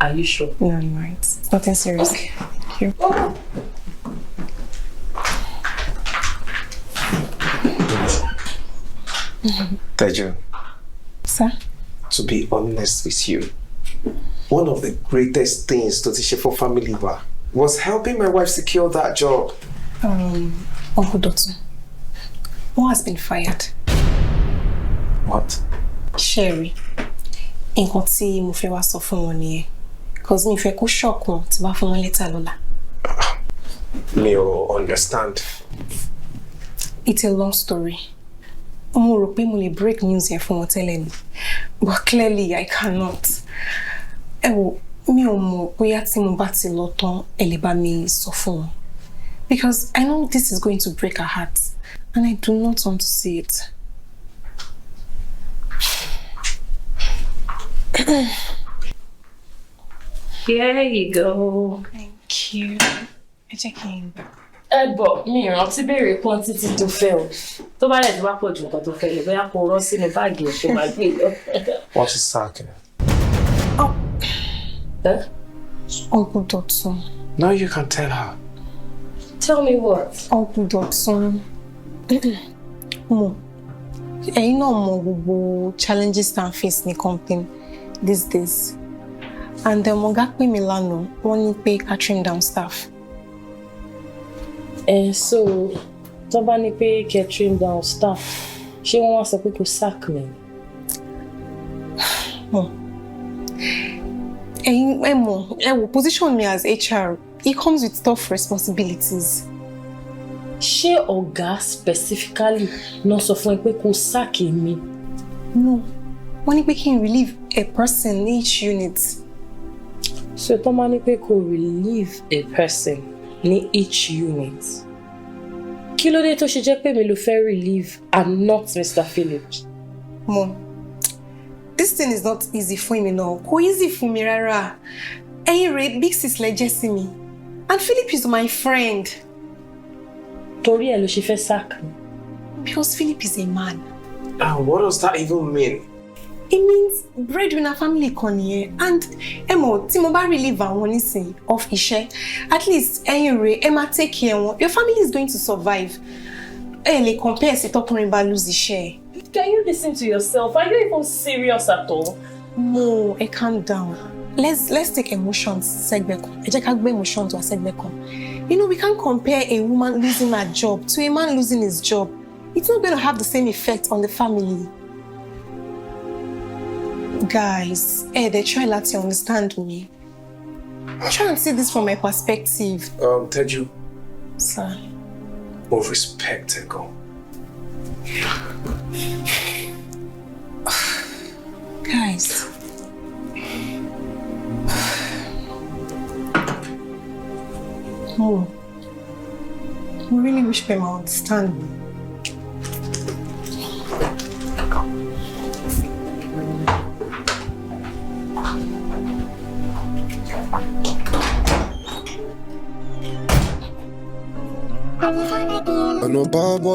Are you sure? No, I'm right. It's nothing serious. Okay. Thank you. Teju, Sir? to be honest with you, one of the greatest things tó ti ṣe fún family wa was helping my wife secure that job. Uncle Dotun, who has been fired? What? Sherry, nǹkan tí mo fẹ́ wá sọ fún wọn nìyẹn. 'Cause mi fẹ́ kó shock wọn tí bá fún wọn lẹ́tà lọ́la. Mi ò understand. It's a long story. Mo rò pé mo lè break news yẹn fún wọn tẹ́lẹ̀ ni. But clearly I cannot. Ẹ wo, mi ò mọ̀ bóyá tí mo bá ti lọ tán ẹ lè bá mi sọ fún wọn. Because I know this is going to break her heart and I do not want to see it. Here you go. Thank you. Ẹ jẹ́ kí n gbà. Ẹ bọ̀, mi ìrántí béèrè quantity tó fẹ́ o. Tó bá dẹ̀ ti wá pọ̀ ju nǹkan tó fẹ́ lọ, bóyá kó rọ́ sínú báàgì ẹ̀ tó máa gbé lọ. Wọ́n ti sack ẹ. Oh, Eh? Uncle Dotun. Now you can tell her. Tell me what? Uncle Dotun. Mo, ẹ̀yin náà mọ gbogbo challenges tá à ń face ní company these days. And ọ̀gá pè mí lánàá, wọ́n ní pé ká trim down staff. Ẹ so tó bá ní pé kẹ́ trim down staff, ṣé wọ́n wá sọ pé kó sack mi? Mo, ẹ̀yin ẹ mọ̀, ẹ wò position me as HR, it comes with tough responsibilities. Ṣé ọ̀gá specifically náà sọ fún ẹ pé kó sack mi? No, wọ́n ní pé kí n relieve a person ní each unit. So tó bá ní pé kó relieve a person ní each unit. Kí ló dé tó ṣe jẹ́ pé mi ló fẹ́ relieve and not Mr. Phillips? Mo, this thing is not easy fún mi náà. Kò easy fún mi rárá. Ẹ̀yin rèé, big sis lẹ jẹ́ sí mi. And Philip is my friend. Torí ẹ̀ ló ṣe fẹ́ sack mi. Because Philip is a man. And what does that even mean? It means breadwinner family kan nìyẹn. And ẹ mọ̀, tí mo bá relieve àwọn nísìnyí off iṣẹ́, at least ẹ̀yin rèé, ẹ máa take care wọn. Your family is going to survive. Ẹ lè compare sí tọkùnrin bá lose iṣẹ́ ẹ̀. Can you listen to yourself? Are you even serious at all? Mo, ẹ calm down. Let's take emotions sẹ́gbẹ̀ kan. Ẹ jẹ́ ká gbé emotions wá sẹ́gbẹ̀ kan. We can't compare a woman losing her job to a man losing his job. It's not going to have the same effect on the family. Guys, they try láti understand me. Try and see this from my perspective. Teju, Sir. mo respect ẹ gan. Guys. Mo, I really wish them understand me. No bad boy.